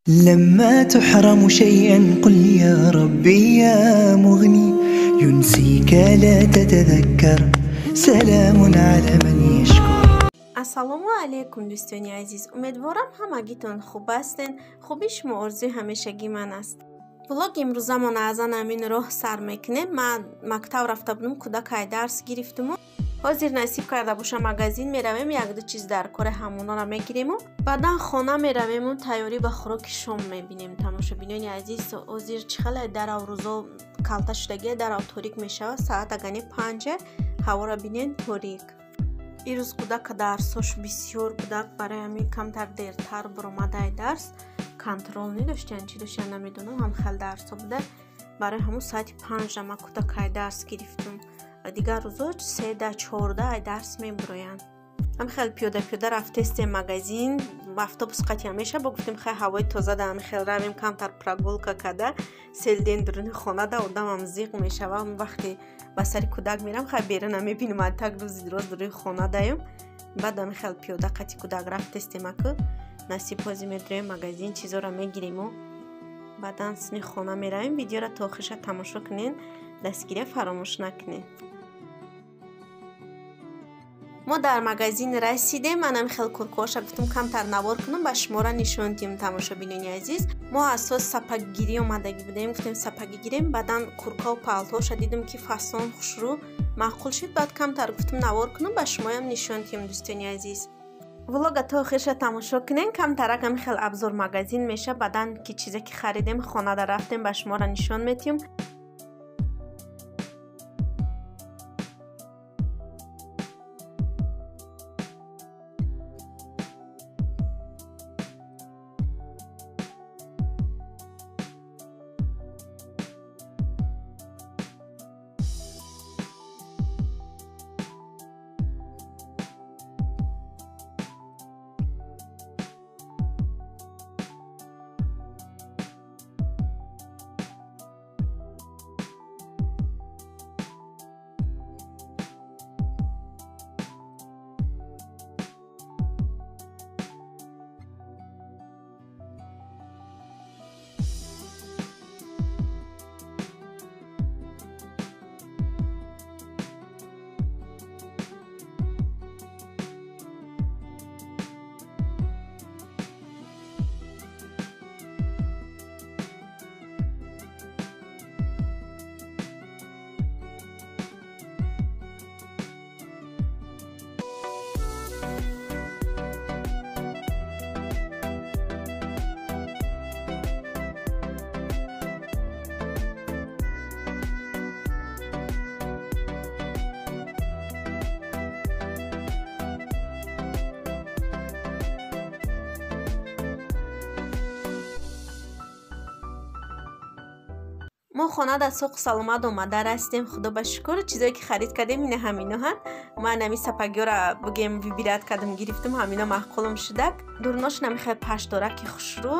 لما تحرم شيئا قل يا ربي يا مغني ينسيك لا تتذكر سلام على من يشكر. Ассалому алайкум, дӯстони азиз, умедворам ҳамагитон хуб ҳастен. Хуби шумо орзуи ҳамешагии ман аст. Влог имрӯзамон аз ан ҳамин роҳ сар мекунем. Ман мактаб рафта будам, кӯдакай дарс гирифтуму ҳозир насиб карда боша магазин меравем, якду чиз дар кори ҳамонора мегириму баъдан хона меравему тайёрӣ ба хӯроки шом мебинем. Тамошобинони азиз, ҳозир чӣ хеле дарав рӯзо калта шудагия, дарав торик мешавад. Саат агане 5, ҳавора бинен торик. Ирӯз кӯдака дарсош бисёр будак, барои ҳамин камтар дертар буромадай дарс. Контрол недоштан, чӣ доштан намедонам, ҳам хел дарсо буда. Барои ҳамун саати 5 ма кӯдакай дарс гирифтум. Дигар рӯзо 3-4 ай дарс мебуроянд. Ҳам хел пиёда-пиёда рафтестем магазин, автобус қатъи ҳамеша бо гуфтем хай ҳавои тоза да ҳам хел равем, камтар прогулка када, селден дуруни хона да одамам зиқ мешава. Вақте ба сари кӯдак мерам, хай беруна мебинам, так рӯзи роз дуруни хона даем. Баъд ҳам хел пиёда қатъи кӯдак рафтестем, аку насиб ҳозир медроем магазин, чизоро мегириму баъдан сини хона меравем. Видеоро то охириша тамошо кунед, дастгирия фаромӯш накунед. Мо дар магазин расидем. Манам хел куркоша гуфтам камтар навор кунам, ба шуморо нишон диҳам, тамошобинони азиз. Мо асос сапаггирӣ омадагӣ будем, гуфтем сапагӣ гирем. Баъдан куркаву палтоша дидем, ки фасон хушрӯ маъқул шуд. Баъд камтар гуфтам навор кунам, ба шумоям нишон диҳам, дӯстони азиз. Влога то охириша тамошо кунем. Камтарак ҳам хел абзор магазин меша. Баъдан ки чизе ки харидем, хонада рафтем, ба шуморо нишон метиҳем. Мо хона дар соқу саломат омада растем, худо ба шукр. Чизое ки харид кардем ина ҳаминоҳанд. Ман ҳами сапагиёра бугем вибират кардам, гирифтам, ҳамино маъқулам шудак. Дурношон ҳами хел паштдора ки хушрӯ,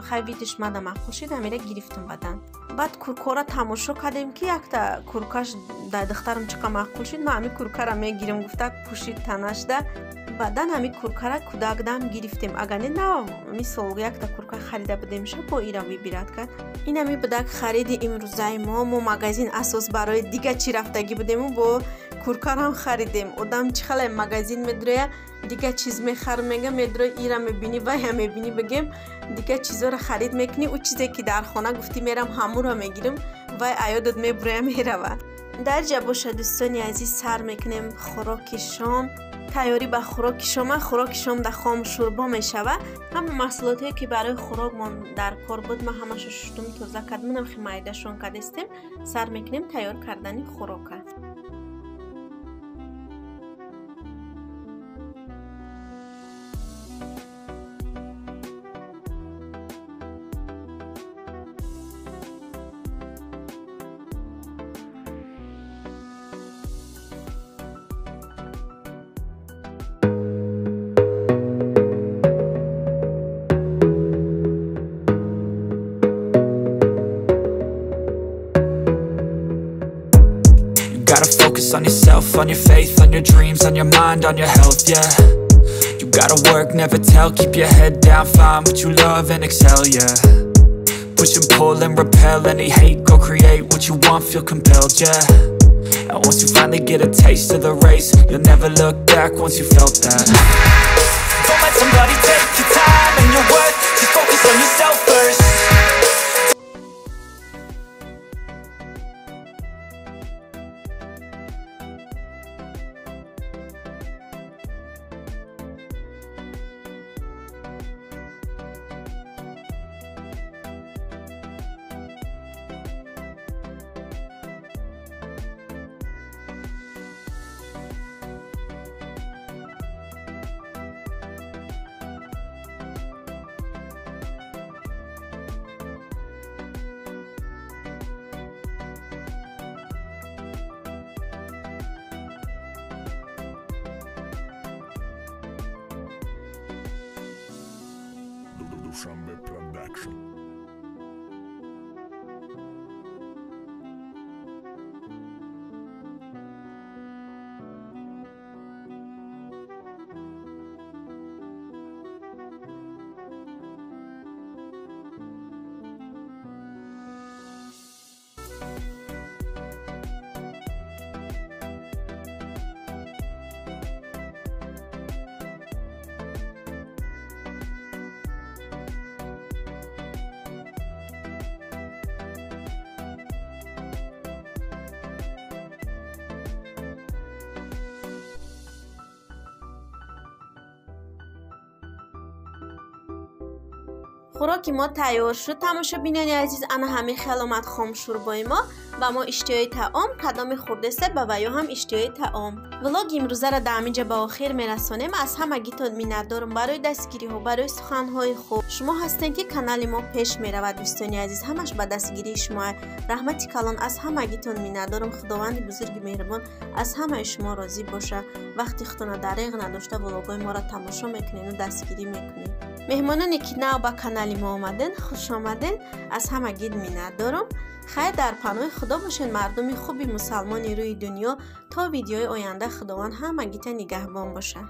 хай видиш мада маъқул шуд, ҳамира гирифтам бадан. Баъд куркора тамошо кардем, ки якта куркаш дар духтарам чӣ қадр маъқул шуд, ман ҳами куркара мегирам гуфта пӯшид танашда. Баъдан ҳами куркара кӯдакдам гирифтем. Агар не на мисол якта курка харида будем ша, бо ира вибират кард. Ин ҳами будак хариди имрӯзаи мо. Мо магазин асос барои дига чӣ рафтагӣ будему, бо куркарам харидем. Одам чӣ хеле магазин медроя, дига чиз мехарам, мега медрои ира мебинӣ, вая мебинӣ, бигем дига чизоро харид мекунӣ. Ӯ чизе ки дар хона гуфтӣ мерам ҳамуро мегирам, вай аёдат мебуроя мерава. Дар ҷа боша дӯстони азиз, сар мекунем хӯроки шом. Тайёрӣ ба хӯроки шома. Хӯроки шом дар хом шӯрбо мешава. Ҳама маҳсулотое ки барои хӯрокмон дар кор буд, ман ҳамашо шуштум, тоза кардам, намхи майдашон кардестем. Сар мекунем тайёр кардани хӯрока. Gotta focus on yourself, on your faith, on your dreams, on your mind, on your health, yeah. You Gotta work, never tell, keep your head down, find what you love and excel, yeah. Push and pull and repel any hate, go create what you want, feel compelled, yeah. And once you finally get a taste of the race, you'll never look back once you felt that. Don't let somebody take your time and your worth, just focus on yourself first. Dushanbe Production. Хӯроки мо тайёр шуд. Тамошобинони азиз, ана ҳамин хел омад хомшӯрбои мо ва мо иштиҳои таом кадоме хӯрдеста ба ваё ҳам иштиҳои таом. Влоги имрӯзаро дар ҳамин ҷа ба охир мерасонем. Аз ҳамагитон миннатдорам барои дастгириҳо, барои суханҳои хуб. Шумо ҳастем ки канали мо пеш меравад. Дӯстони азиз, ҳамаш ба дастгирии шумо. Раҳмати калон аз ҳамагитон миннатдорам. Худованди бузурги меҳрубон аз ҳамаи шумо розӣ боша. Вақти худтонро дареғ надошта влогҳои моро тамошо мекунед ва дастгирӣ мекунед. Меҳмононе ки нав ба канали мо омаден, хуш омаден. Аз ҳамагит миннат дорам. Хайр, дар паноҳи Худо бошед, мардуми хуби мусалмони рӯи дунё. То видеои оянда Худованд ҳамагита нигаҳбон бошад.